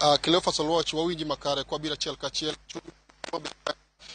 Cleophas Oluoch, wawinji makare kwabiro achiel kachiel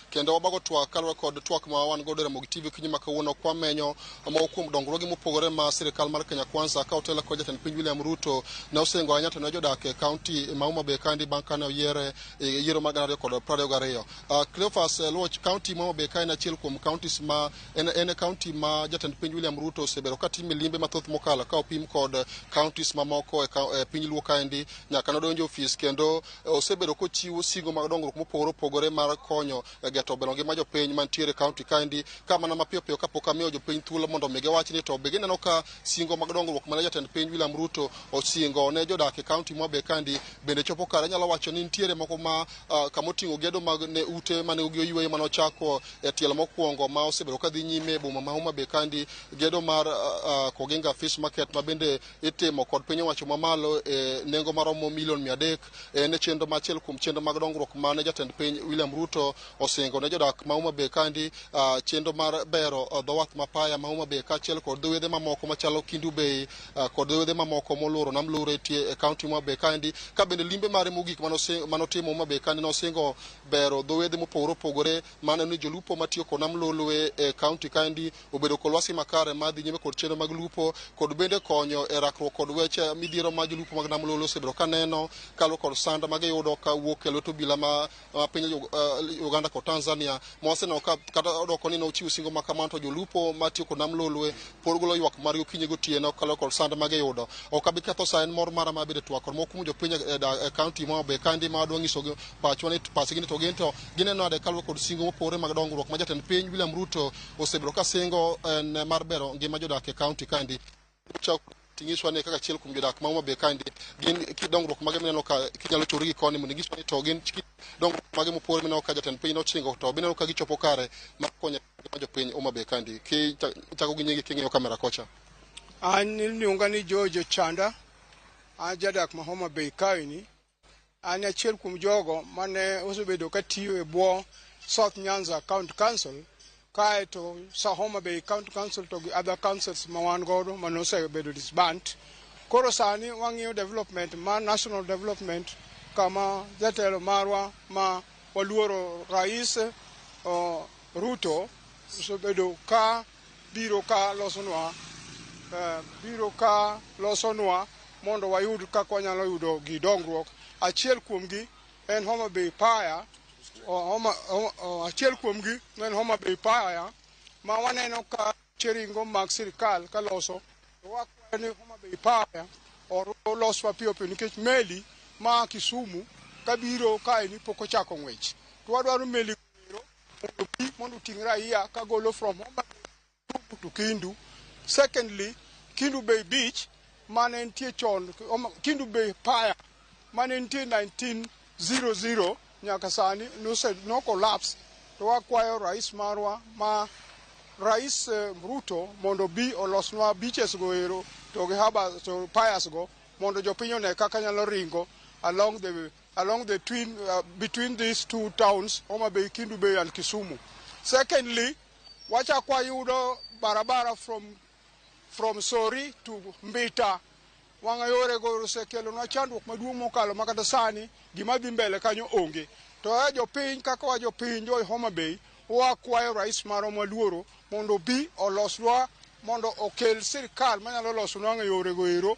kendo wabago twak kaluwore kod twak ma wan godo e Ramogi TV okinyi ma kawuono, kwamenyo moko kuom dongruoge mopogore ma sirikal mar Kenya Kwanza ka otelo kod jatend piny William Ruto ne osingo ahinya to ne jodak e kaunti ma Homa Bay kaendi bang' kane oyiere e yiero mar 2022. Cleophas Oluoch, kaunti ma Homa Bay ka en achiel kuom counties ma en kaunti ma jatend piny William Ruto osebedo ka timo limbe mathoth mokalo ka opim kod counties mamoko e piny Luo kaendi nyaka nodonjo e ofis, kendo osebedo kochiwo singo mag dongruok mopogore opogore mar konyo e geto bero ngima jopiny mantiere e kaunti kaendi. Ka mana mapiyo piyo kapok amiyo jopiny thuolo mondo mi giwach ni to be gineno ka singo mag dongruok mane jatend piny William Ruto osingo ne jodak e kaunti ma Homa Bay kaendi bende chopo kare. Anyalo wacho ni nitiere moko ma kamoting'o gedo mag ne ute mane gi oyweyo mane ochako e tielo mokwongo ma osebedo ka dhi nyime e boma ma Homa Bay kaendi, gedo mar Koginga Fish Market ma bende itimo kod piny owacho mamalo e nengo maromo milion 300, en e chenro machiel kuom chenro mag dongruok mane jatend piny William Ruto osingo ne jodak ma Homa Bay kaendi. Chenro mar bero dho wath ma Paya ma Homa Bay kaachiel kod dho wedhe mamoko machalo Kendu Bay kod dho wedhe mamoko moluoro nam Lure e kaunti ma Homa Bay kaendi, ka bende limbe mare mogik manotimo Homa Bay kaendi nosingo bero dho wedhe mopogore opogore maneno ni jolupo matiyo kod nam Lolwe e kaunti kaendi obedo kod lwasi makare mar dhi nyime kod chenro mag lupo, kod bende konyo e rakruok kod weche midhiero ma jolupo mag nam Lolwe osebedo ka neno kaluwore kod sand ma giyudo ka wuok e lwet obila ma piny Uganda kod Tanzania, ma waseneno ka kata odoko ni nochiwo singo ma kamano to jolupo matiyo kod nam Lolwe pod golo ywak margi okinyi gotieno kaluwore kod sand ma giyudo. Ok abi ketho sa, en mor mara mar bedo e twak kod moko kuom jopiny e kaunti ma Homa Bay kaendi ma wadwa nyisogi pachwa ni pachgi ni to gin to gineno nade kaluwore kod singo mopogore mag dongruok ma jatend piny William Ruto osebedo ka singo en mar bero ngima jodak e kaunti kaendi. Ting'iswa ni kaka achiel kuom jodak ma Homa Bay kaendi, gin kit dongruok mage mineno ka kinyalo chori gi koni mondo ing'iswa ni to gin kit dongruok mage mopogore mineno ka jatend piny nosingo to bineno ka gichopo kare mar konyo ngima jopiny Homa Bay kaendi? Kichako gi nyingi king'iyo kamera kocha. An iluonga ni George Chanda, an jadak ma Homa Bay kaeni. An achiel kuom jogo mane osebedo ka tiyo e bwo South Nyanza County Council, kaeto sa Homa Bay County Council to gi other councils ma wan godo mane osebedo disband. Koro sani wang'iyo development ma national development kama jatelo marwa ma waluoro Rais Ruto osebedo ka biro ka losonwa, biro ka losonwa mondo wayud kaka wanyalo yudo gi dongruok. Achiel kuomgi en Homa Bay Pier, achiel kuomgi en Homa Bay Pier ma waneno ka cheringo mag sirikal ka loso. To wakwayo ni Homa Bay Pier olos mapiyo piyo nikech meli ma Kisumu kabiro kaeni pok ochako ng'wech. To wadwaro meli ero mondo obi mondo oting' raia kagolo from Homa Bay to Kindu. Secondly, Kendu Bay Beach mane nitie chon, Kendu Bay Pier mane nitie 1900 nyaka sani no collapse, to wakwayo rais marwa ma Rais Ruto mondo obi olosnwa beaches go ero to gi harbour to piers go mondo jopiny one kaka nyalo ringo along the twin, between these two towns, Homa Bay, Kendu Bay and Kisumu. Secondly, wachak wayudo barabara from Sori to Mbita. Wang'a yore go osekelonwa chandruok maduong' mokalo ma kata sani gima dhi mbele kanyo onge. To e jopiny kaka wa jopiny jo Homa Bay, wakwayo rais marwa mwaluoro mondo obi olosnwa, mondo okel sirikal manyalo losonwa wang'a yore go ero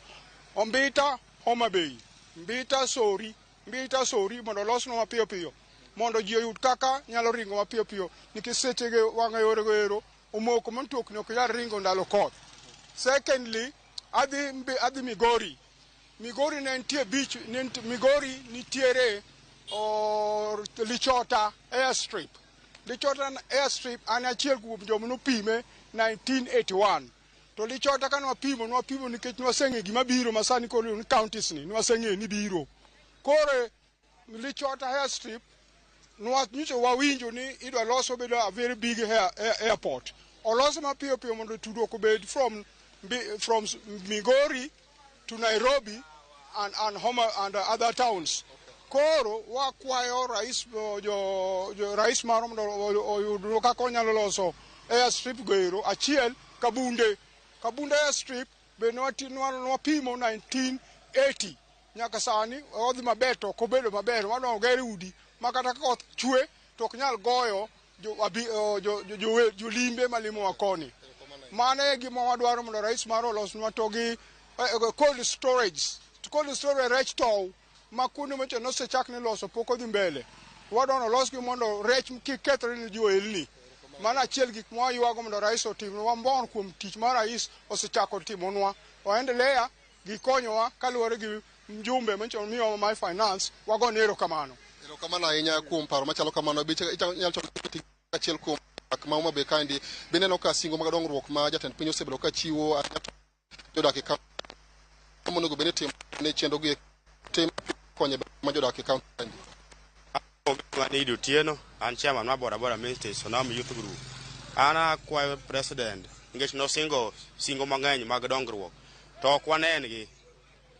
Ombita Homa Bay, Mbita Sori, Mbita Sori, mondo olosnwa mapiyo piyo mondo ji oyud kaka nyalo ringo mapiyo piyo nikech sechege wang'a yore go ero omoko ma mtokni ok nyal ringo ndalo koth. Secondly, adhi Migori. Migori ne nitie beach, ne nitie, Migori nitiere Lichota airstrip. Lichota airstrip, an achiel kuom joma nopime 1981. To Lichota ka nwapimo, nwapimo nikech nwaseng'e gima biro ma sani koro ni counties ni nwaseng'e ni biro. Koro Lichota airstrip nyocha wawinjo ni idwa los obedo a very big airport. Olose mapiyo piyo mondo tudruok obed from Migori to Nairobi and Homa and other towns. Koro wakwayo rais jo rais marwa mondo oyud kaka onyalo loso airstrip go ero achiel Kabunde. Kabunde airstrip be nwapimo 1980. Nyaka sani odhi maber to ok obedo maber. Wadwa oger udi ma kata ka koth chwe to ok nyal goyo jolimbe malimowa koni. Mano e gima wadwaro mondo rais marwa olosnwa to gi cold storage. Cold storage rech tow ma kuonde mocho nosechak ni loso pok odhi mbele. Wadwaro ni olosgi mondo rech kik kethre ne johelni. Mano achiel gik ma waywago mondo rais otimnwa. Wamor kuom tich ma rais osechako timonwa. Waendelea gi konyowa kaluwore gi mjumbe manyicho miyowa mar finance, wagone erokamano. Erokamano ahinya kuom paro machalo kamano. Be inyalo chako achiel kuom ma Homa Bay kaendi, bineno ka singo mag dongruok ma jatend piny osebedo ka chiwo ahinya to jodak e kaunti monego bed ni timo ne chenro gi tim konyo ma jodak e kaunti kaendi. An Idi Otieno, an chairman mar Boda Boda Ministry Sonam Youth Group. An akwayo president nikech nosingo singo mang'eny mag dongruok to ok wanen gi.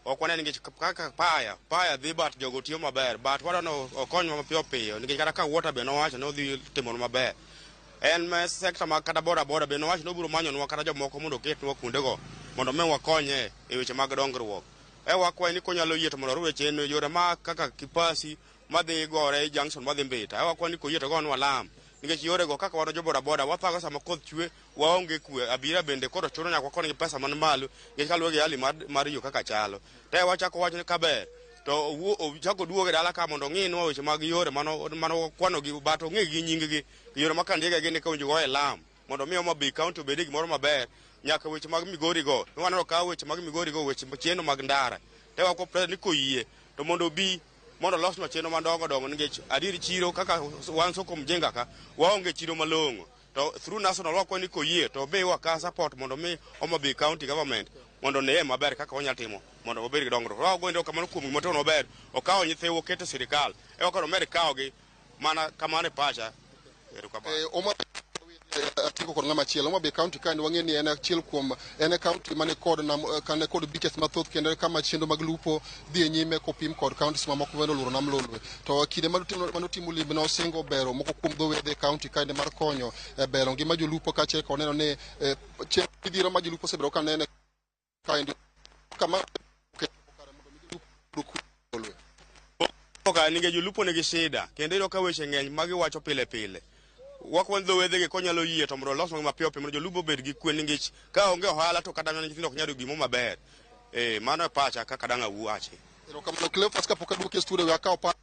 Ok wanen nikech kaka paya dhi but jogo tiyo maber but wadwa ni okonywa mapiyo piyo nikech kata ka water be nowacho ni odhi timonwa maber. En ma sector mag kata boda boda be nowacho ni obiro manyonwa kata jomoko mondo oketnwa kuondego mondo mi wakonye e weche mag dongruok. E wakwaye ni konyalo yie to mondo orwe chien yore ma kaka Kipasi madhi Gore junction madhi Mbita. E wakwaye ni koyie to gonwa lam nikech yorego kaka wan jo boda boda wathago sama koth chwe waonge kwe. Abiria bende koro chuno nyaka wakon gi pesa man malo nikech kaluwore gi hali mar yo kaka chalo. Te wachako wacho ni kaber to ochako oduogo e dala ka mondo ong'inwa weche mag yore mano kwano gi but ong'e gi nying gi yore ma kandiega gini ka owinjo goye lam mondo mi Homa Bay County obed gimoro maber nyaka weche mag Migori go waneno ka weche mag Migori go weche chenro mag ndara te wako president ni koyie to mondo obi mondo olosnwa chenro madongo dongo nikech adier chiro kaka wan soko mjenga ka waonge chiro malong'o to through national wakwayo ni koyie to omiwa ka support mondo mi Homa Bay County government mondo oneye maber kaka wanyalo timo mondo wabed gi dongruok. Wago erokamano kuom gima otimo maber, okawo nyithiwa oketo e sirikal, eka koro omed kawogi mana kamano e pacha. Erokamano. Homa atieko kod ng'ama chielo. Homa Bay County kaendi wang'e ni en achiel kuom en e county mane kod nam kane kod beaches mathoth kendo kama chenro mag lupo dhi e nyime kopim kod counties mamoko bende oluoro nam Lolwe. To kinde manotimo limbe nosingo bero moko kuom dho wedhe e county kaendi mar konyo e bero ngima jolupo kaachiel kod neno ni chenro midhiero ma jolupo osebedo ka nene kaendi kama oketo kare mondo mi jolupo Lolwe. Ka nikech jolupo nigi shida kendo iyudo ka weche ng'eny ma giwacho pile pile. Wakwayo dho wedhegi konyalo yie to mondo olosnwa mapiyo piyo mondo jolupo obed gi kwe nikech ka onge ohala to kata mana nyithindo ok nyal yudo gimoro maber. Mano e pacha kaka dang' awachi. Erokamano Cleophas kapok aduoki e studio we akaw par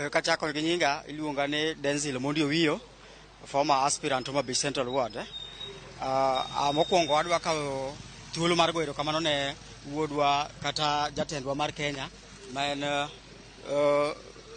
Kachako gi nyinga iluonga ni Denzil Omondi Owiyo, former aspirant Homa Bay Central Ward. Mokwongo adwa kawo thuolo mar goyo erokamano ne wuodwa kata jatendwa mar Kenya ma en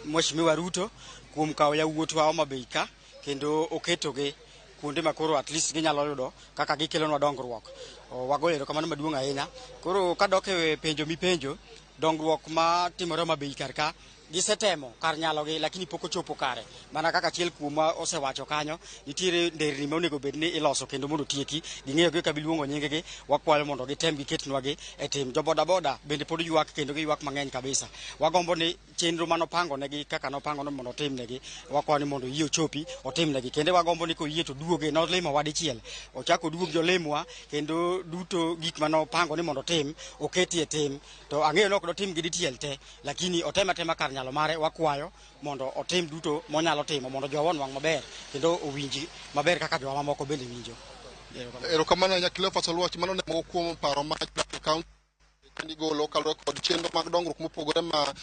Mheshimiwa Ruto kuom kawo yawuotwa Homa Bay ka kendo oketogi kuonde ma koro at least ginyalo yudo kaka gikelonwa dongruok. Wagoyo erokamano maduong' ahinya. Koro kadok e penjo mipenjo, dongruok ma timore Homa Bay kar ka gisetemo kar nyalogi lakini pok ochopo kare. Mana kaka achiel kuomwa osewacho kanyo, nitiere nderni ma onego bed ni iloso kendo mondo otieki. Ging'eyo gi kaka iluongo nying gi, wakwayo mondo gitem giketnwa gi e tim. Jo boda boda bende pod ywak kendo giywak mang'eny kabisa. Wagombo ni chenro manopango negi kaka nopango ni mondo otimnegi, wakwayo ni mondo oyie ochopi otimnegi. Kendo wagombo ni koyie to oduoge, nolimowa dichiel, ochak oduog jolimwa kendo duto gik manopango ni mondo otim, oketi e tim. To ang'eyo ni ok dotim gi dichiel te, lakini otem atema kar nyalo mare, wakwayo mondo otim duto monyalo timo mondo jowa onwang' maber kendo owinj maber kaka jowa mamoko bende winjo. Erokamano ahinya Cleophas Oluoch, mano ne moko kuom paro ma jodak e county kandi golo kaluwore kod chenro mag dongruok mopogore ma